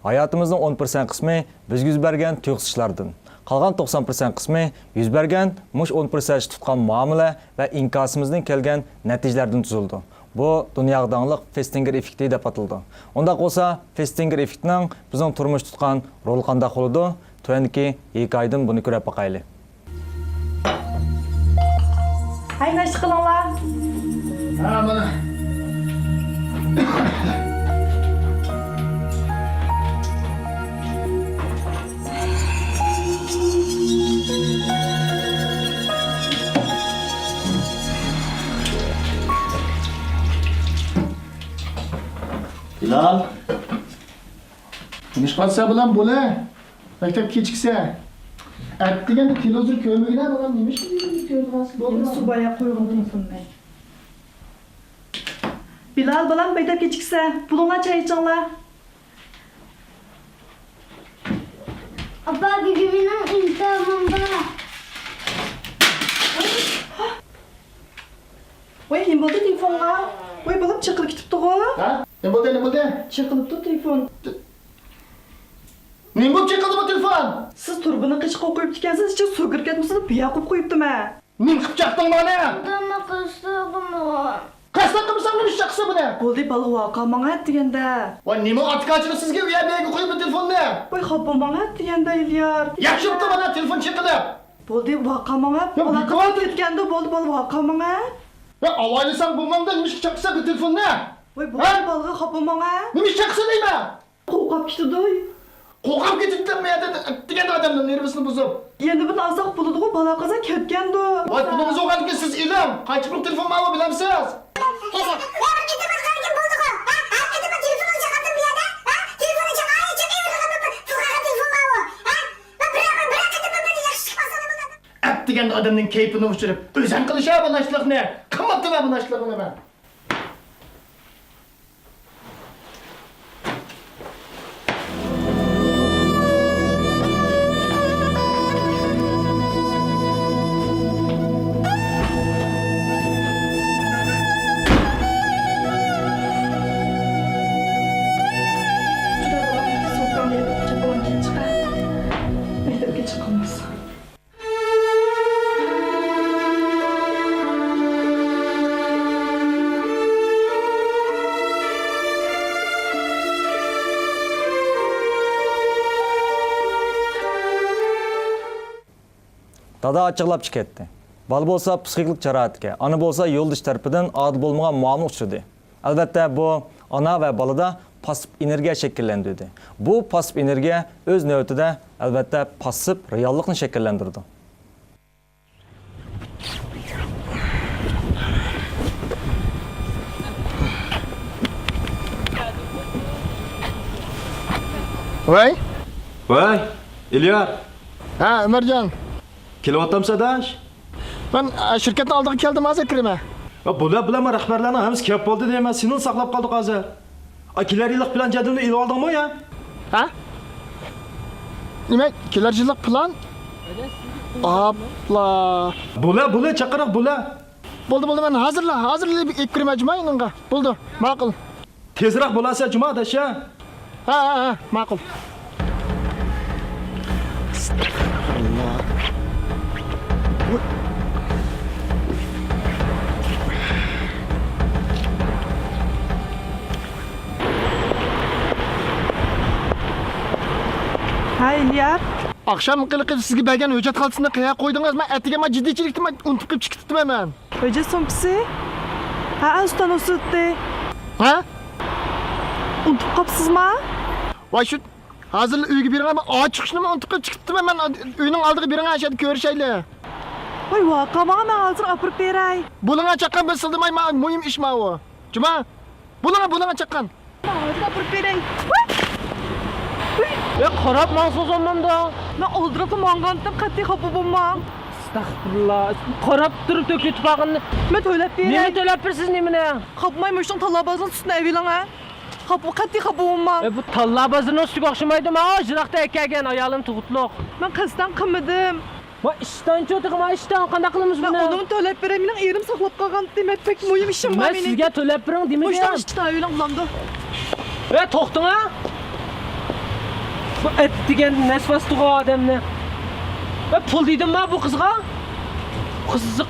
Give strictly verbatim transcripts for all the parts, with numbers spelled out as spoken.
ھاياتىمىزنىڭ ئون پىرسەنت قىسمى بىزگە يۈز بەرگەن تۇيۇقسىز ئىشلاردىن، قالغان توقسان پىرسەنت قىسمى يۈز بەرگەن مۇشۇ ئون پىرسەنت تۇتقان مۇئامىلە ۋە ئىنكاسىمىزدىن كەلگەن نەتىجىلەردىن تۈزۈلىدۇ. بۇ دۇنياغا داڭلىق فېستىنگېر ئېففېكتى دەپ ئاتىلىدۇ. ئۇنداق بولسا، فېستىنگېر ئېففېكتىنىڭ بىزنىڭ تۇرمۇشتا تۇتقان رولى قانداق بولىدۇ؟ تۆۋەندىكى ھېكايىدىن بۇنى كۆرۈپ باقايلى. ھەي، ناشتا قىلىڭلار. ھە، مانا. بىلال. نېمىشقا قالسا بىلەن بولە؟ مەكتەپ كېچىكسە. ئەتىگەندە تېلېۋىزور كۆرمىگىنە بالام، نېمىشقا تېلېۋىزور كۆرىدىغانسىز؟ بولدى، سۇبايا قويغىن تېلېفوننى. بىلال بالام، مەكتەپ كېچىكسە، بولۇڭلار، چاي ئىچىڭلار. ئاپا، بۈگۈن مېنىڭ ئىمتىھانىم بار. ۋاي، نېمە بولدى تېلېفونغا؟ ۋاي، بالام، چېقىلىپ كېتىپتىغۇ. ھە؟ نېمە بولدى، نېمە بولدى؟ چېقىلىپتۇ تېلېفون. نېمە بولۇپ چېقىلدى بۇ تېلېفون؟ سىز تۇرۇبىنى قىچىققا قويۇپتىكەنسىز، ئىچىگە سۇ كىرىپ كەتمىسۇن دەپ بىيا قىلىپ قويۇپتىمەن. نېمە قىلىپ چاقتىڭ مانا؟ دادا، مەن قىلسىغۇم. قەستەن قىلمىساڭ نېمە ئىش چاقسا بۇنى؟ بولدى، بالىغا ۋەقە ماڭا ئەتىگەندە. ۋاي، نېمە ئاتىكاچىلىق سىزگە، ئۇ يەر بۇ يەرگە قويۇپ بۇ تېلېفوننى. ۋاي، خاپا بولماڭ ئەتىگەندە، ئىليار. ياخشى بوپتۇ، مانا تېلېفون چېقىلىپ. بولدى، ۋەقە ماڭا. يا، بالا بىكار قىلىپ كەتكەندە، بولدى، بالا ۋەقە ماڭا. يا، ئاۋايلىساڭ بولمامدۇ، نېمە ئىش چاقسا بۇ تېلېفوننى؟ ۋاي، بولدى، ھە؟ بالىغا خاپا بولماڭ. نېمە ئىش چاقسا دەيمەن؟ قورقۇپ كېتىدۇ. قورقۇپ كېتىدۇ دەپ، مەن دېگەن ئادەمنىڭ نېرۋىسىنى بۇزۇپ. يەنە بىر ئازاق بولىدىغۇ، بالا قازا كەتكەندۇ. ۋاي، پۇلىڭىز بولغاندىكىن سىز ئېلىڭ. قانچە پۇل تېلېفون ماۋۇ بىلەمسىز؟ يا بىر قېتىم ئالغاندىكىن بولدىغۇ. ھە؟ ھەر قېتىم تېلېفوننى چاقاتتىم بۇ يەردە. ھە؟ تېلېفوننى چاق-، ئاي، چاق-، ئاي، بىر قېتىم پۇل قالغان تېلېفون ماۋۇ. ھە؟ بىر، بىر، بىر قېتىم بىر ياخشى چىقماسا نېمە بولىدۇ؟ ئەپ دېگەندە ئادەمنىڭ كەيپىنى ئۇچۇرۇپ، ئۆزەڭ قىلىشا بۇ ناشتىلىقنى. قىلماپتىمەن بۇ ناشتىلىقنى مەن. دادا ئاچچىقلاپ چىقىپ كەتتى. بالا بولسا پسىخىكلىق جاراھەتكە، ئانا بولسا يولدىشى تەرىپىدىن ئادىل بولمىغان مۇئامىلىگە ئۇچرىدى. ئەلۋەتتە، بۇ ئانا ۋە بالىدا پاسسىپ ئېنېرگىيە شەكىللەندۈردى. بۇ پاسسىپ ئېنېرگىيە ئۆز نۆۋىتىدە، ئەلۋەتتە، پاسسىپ رېئاللىقنى شەكىللەندۈرىدۇ. ۋەي. ۋەي، ئىليار. ھە، ئۆمەرجان. كېلىۋاتامسەن ئاداش؟ مەن، ئە، شىركەتنىڭ ئالدىغا كەلدىم، ھازىر كىرىمەن. ۋە بۇلار، بۇلار، مانا رەھبەرلەرنىڭ ھەممىسى كېلىپ بولدى دەيمەن، سېنىلا ساقلاپ قالدۇق ھازىر. ئا، كېلەر يىللىق پىلان جەدۋىلىنى ئېلىۋالدىڭمۇ يا؟ ھە؟ نېمە؟ كېلەر يىللىق پىلان؟ ئاپلا. بۇلار، بۇلار، چاقىرىق بۇلار. بولدى، بولدى، مەن ھازىرلا، ھازىرلا ئېلىپ كىرىمەن جۇما يېنىڭغا. بولدى، ماقۇل. تېزرەك بولارسەن جۇما ئاداش يا. ھە، ھە، ھە، ماقۇل. ئەستەغپىرۇللا. ھەي، ئىليار. ئاخشام قىلىقى سىزگە بەرگەن ھۆججەت خالتىسىنى قەيەرگە قويدىڭىز؟ مەن ئەتىگەن مانا جىددىيچىلىكتىن مەن ئۇنتۇپ كېلىپ چىقىپ كېتىپتىمەن مەن. ھۆججەت سومكىسى؟ ھە، ئۇستان ئۇسرىتى. ھە؟ ئۇنتۇپ قاپسىزما؟ ۋاي شۇ، ھازىرلا ئۆيگە بېرىڭە، مەن ئاچ چىقىشنىمۇ ئۇنتۇپ قېلىپ چىقىپتىمەن مەن. ئۆينىڭ ئالدىغا بېرىڭە، ئاشۇ يەردە كۆرۈشەيلى. ۋاي ۋاقا، ماڭا، مەن ھازىر ئاپىرىپ بېرەي. بولۇڭا چاققان، بىر سىلدىماي، ماڭا مۇھىم ئىش ماۋۇ. جۇما، بولۇڭا، بولۇڭا چاققان. ماڭا ھازىر ئاپىرىپ بېرەي. ۋاي! ۋاي! يا قاراپ ماڭسىڭىز بولمامدۇ؟ مەن ئالدىراپلا ماڭغانتىم، قەتئىي خاپا بولماڭ. ئەستەغپىرۇللا. قاراپ تۇرۇپ تۆكۈلۈپ قالغىنىنى. مەن تۆلەپ بېرەي. نېمە تۆلەپ بېرىسىز، نېمىنى؟ خاپىماي مۇشۇنىڭ تاللا بازىرىنىڭ سۈتىنى ئەۋېلىڭە. خاپا، قەتئىي خاپا بولماڭ. ئە، بۇ تاللا بازىرىنىڭ سۈتىگە ئوخشىمايدۇ، مانا يىراقتا ئەكەلگەن ئايالىم تۇغۇتلۇق. مەن قەستەن قىلمىدىم. ۋاي، ئىشتانچۇ تېخى، ما ئىشتان، قانداق قىلىمىز بۇنى؟ مەن ئۇنىمۇ تۆلەپ بېرەي، مېنىڭ ئېرىم ساقلاپ قالغانتى، مەن بەك مۇھىم ئىشىم بار مېنىڭ. مەن سىزگە تۆلەپ بېرىڭ دېمىدىم. مۇشۇنىڭ ئىچىدە ئۆيلەڭ بولامدۇ؟ ۋە توختىڭا. بۇ ئەت دېگەن نەس باستىغۇ ئادەمنى. ۋە پۇل دېدىمما بۇ قىزغا؟ قىزىق.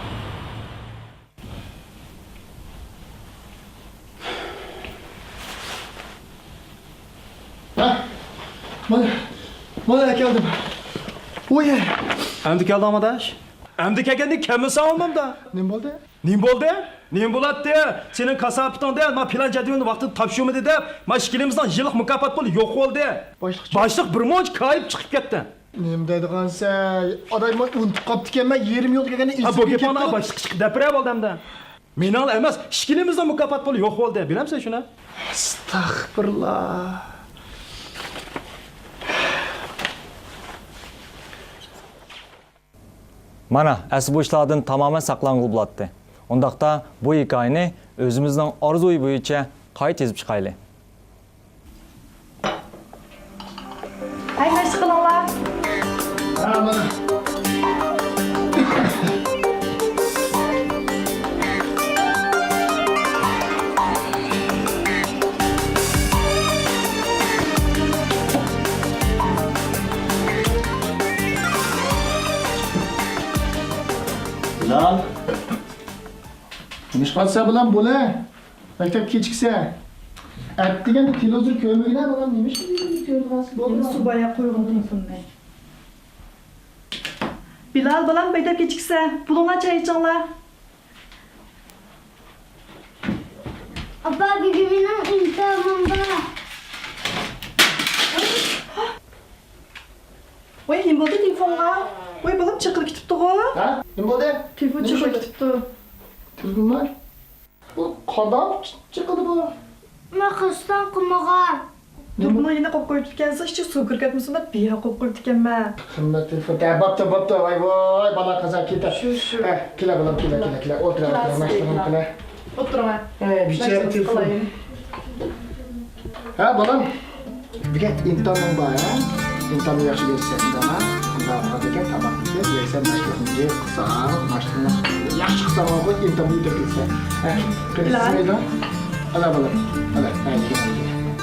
ھە؟ مانا، مانا كەلدىم. ئۇي. ئەمدى كەلدىڭمۇ ئاداش؟ ئەمدى كەلگەندىن كەلمىسەڭ بولمامدا. نېمە بولدى؟ نېمە بولدى؟ نېمە بولاتتى؟ سېنىڭ كاساپىتىڭدىن ما پىلان جەدۋىلىنى ۋاقتىدا تاپشۇرمىدى دەپ، ما ئىككىلىمىزنىڭ يىللىق مۇكاپات پۇلى يوق بولدى. باشلىقچە؟ باشلىق بىر مۇنچە كايىپ چىقىپ كەتتى. نېمە دەيدىغانسەن؟ ئاداي، مەن ئۇنتۇپ قاپتىكەنمەن، يېرىم يولدا كەلگەندە ھە، بۇ ئېسىمگە گېپىڭنى كېلىپ قالىدۇ. باشلىققا چىقىپ دەپ بېرە بولدى ئەمدى. مېنىڭلا ئەمەس، ئىككىلىمىزنىڭ مۇكاپات پۇلى يوق بولدى، بىلەمسەن شۇنى؟ ئەستەغپۇرۇللا. مانا، ئەسلى بۇ ئىشلاردىن تامامەن ساقلانغىلى بولاتتى. ئۇنداقتا بۇ ھېكايىنى ئۆزىمىزنىڭ ئارزۇيى بويىچە قايتا يېزىپ چىقايلى. ھەي، مەشىق قىلىڭلار. ھە، مانا. بىلال. نېمىش قالسا بىلەن بولە. مەكتەپ كېچىكسە. ئەتىگەندە تېلېۋىزور كۆرمىگىنە بالام، نېمىش تېلېۋىزور كۆرىدىغانسىز؟ بولدى، سۇبايا قويغىن تېلېفوننى. بىلال بالام، مەكتەپ كېچىكسە، بولۇڭلار چاي ئىچىڭلار. ئاپا، بۈگۈن مېنىڭ ئىمتىھانىم بار. ۋاي، نېمە بولدى تېلېفونغا؟ ۋاي، بالام چېقىلىپ كېتىپتىغۇ. ھە؟ نېمە بولدى؟ تېلېفون چېقىلىپ كېتىپتۇ. تېلېفون بار؟ بۇ قانداق چېقىلدى بۇ؟ مەن قەستەن قىلمىغان. دۇكىنىڭ يېنىغا قويۇپ قويۇپتىكەنسىز، ئىچىگە سۇ كىرىپ كەتمىسۇن دەپ بىيا قويۇپ قويۇپتىكەنمەن. قىممەت تېلېفون. ھە، بوپتۇ، بوپتۇ. ۋاي، ۋاي، بالا قازا كېتە. شۇ، شۇ. ھە، كېلە بالام، كېلە، كېلە، كېلە. ئولتۇرە، ئولتۇرە، ماشىنىغا كېلە. ئولتۇرۇڭ. ھە، بىچارە تېلېفون. ھە، بالام. بۈگۈن ئىمتىھانىڭ بار، ھە؟ ئىمتىھاننى ياخشى بېرىسەن، ئىندىما. ئۇنداق بولغاندىكىن تاماقنى يەيسەن، مەشرەپنى قىلساڭ، ماشىنىنى ياخشى قىلساڭ، ئىمتىھاننى ئۆتۈپ كېتىسەن. ھە، قېنى، ئىسمى نېمە؟ ئالا بالام. ئالا، ھە، يېگىن، يېگىن.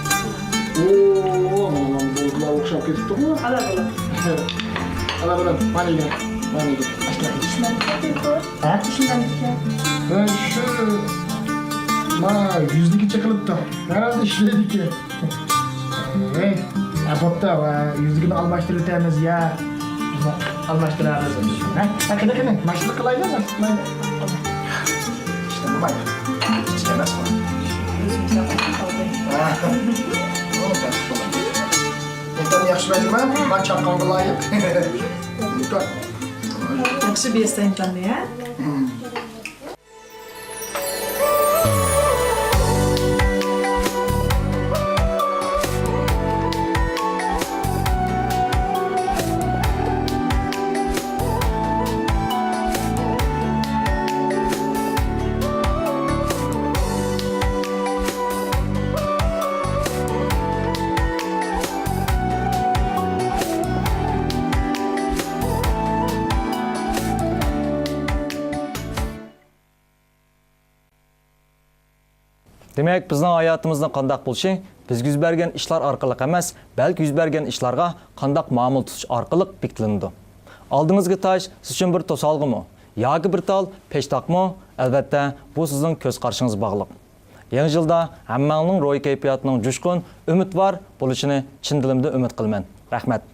ئوو، مانا، مانا، بۇلار ئوخشاپ كېتىپتىغۇ. ئالا بالام. ئالا بالام، مانا يېگىن، مانا يېگىن. ئاشۇنداق يېگىن. ئىشلەمدىكەن تېلېفون. ھە؟ ئىشلەمدىكەن. ھە، شۇ، ما، يۈزلۈكى چېقىلىپتۇ. ھەرھالدا ئىشلەيدىكەن. ھەي، ھە، بوپتۇ، ۋە يۈزلۈكىنى ئالماشتۇرۇۋېتەرمىز يا. بىزمۇ ئالماشتۇرارمىز. ھە، ھە، قېنى، قېنى، ماشىنا قىلايلى، ماشىنا قىلايلى. ئىشتە بولمايدۇ. كىچىك ئەمەسقۇ. ھە. ئىمتىھان ياخشى بەردىمۇ؟ مانا چاققانغا لايىق. ئىمتىھان. ياخشى بېرىسەن ئىمتىھاننى، ھە؟ دېمەك، بىزنىڭ ھاياتىمىزنىڭ قانداق بولۇشى بىزگە يۈز بەرگەن ئىشلار ئارقىلىق ئەمەس، بەلكى يۈز بەرگەن ئىشلارغا قانداق مۇئامىلە تۇتۇش ئارقىلىق بېكىتىلىدۇ. ئالدىڭىزغا تاش سىز ئۈچۈن بىر توسالغۇمۇ ياكى بىر تال پېشتاقمۇ؟ ئەلۋەتتە، بۇ سىزنىڭ كۆز قارىشىڭىزغا باغلىق. يېڭى يىلدا ھەممەڭلارنىڭ روھىي كەيپىياتىنىڭ جۇشقۇن، ئۈمىدۋار بولۇشىنى چىن دىلىمدىن ئۈمىد قىلىمەن. رەھمەت.